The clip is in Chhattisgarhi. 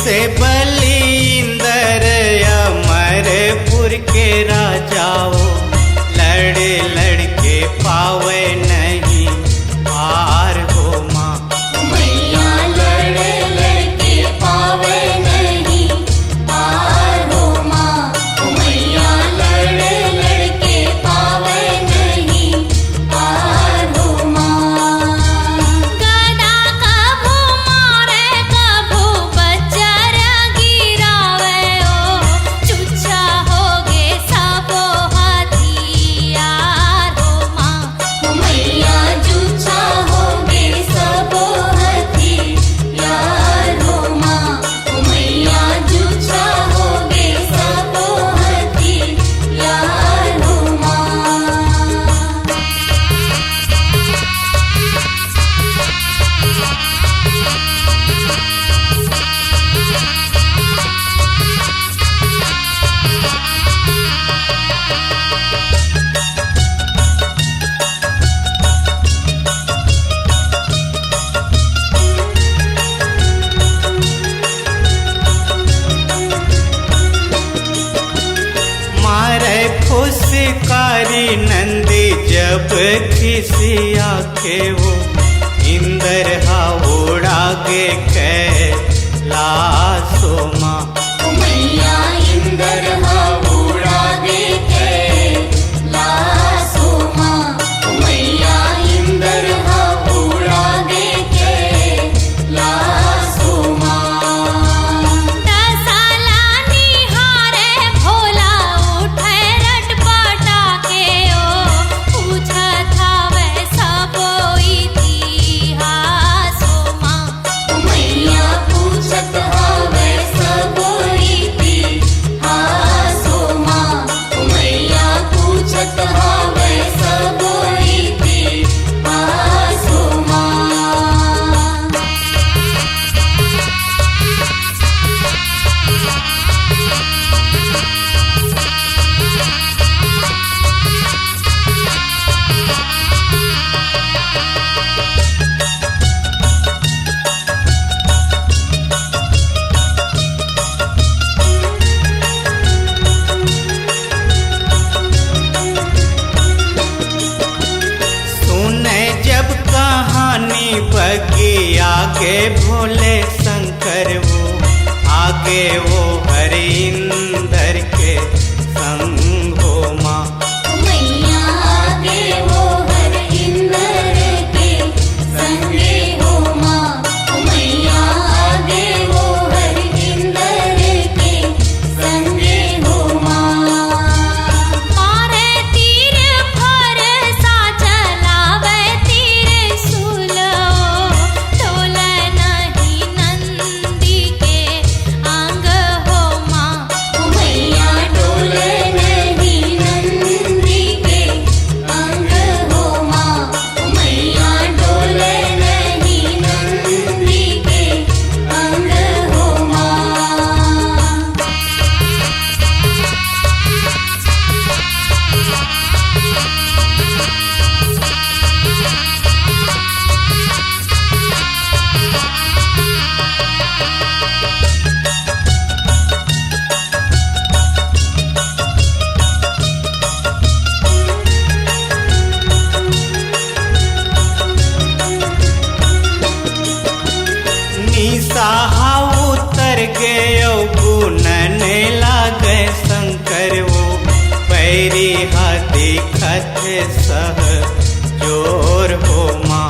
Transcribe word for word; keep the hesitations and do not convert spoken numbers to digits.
ते बलिंदर अमरपुर के राजाओ, लड़ लड़ के पावे नहीं हार हो माँ। मैया लड़ लड़ के पावे नहीं हार हो माँ। मैया लड़ लड़ के पावे नहीं हार हो माँ। गदा कभू मारे कभू बच्चर गिरावे ओ, चुच्छा होगे सबो हथियार हो माँ। मैया जुच्छा होगे सबो हथियार हो माँ। मैया जुच्छा होगे सबो हथियार हो माँ। मारे फुसकारी नंदी जब खिसिया के वो, इंदर हा उड़ा गे कैलाशो माँ। मैया इंदर हा उड़ा गे कैलाशो माँ। मैया इंदर हा उड़ा गे कैलाशो माँ। दसला निहारे भोला उठे रटपटा के ओ, पूछत हवे सबो इतिहासो माँ। मैया पूछत हवे सबो इतिहासो माँ। मैया पूछत हवे सबो इतिहासो माँ। सुने जब कहानी बगिया के भोले शंकर वो, आगे वो हरिंदर के संग हो माँ। मैया आगे वो हर इंदर के संगे हो माँ। मैया आगे वो हर इंदर के संगे हो माँ। मारे तीर फरसा चलावे त्रिशूल ओ, डोले नहीं नंदी के अंग हो माँ। मैया डोले नहीं नंदी के अंग हो माँ। मैया डोले नहीं नंदी के अंग हो माँ। निशा हा उतर गे अउ गुनने लागे शंकर वो, पैरी हा दिखत हे सहजोर हो माँ।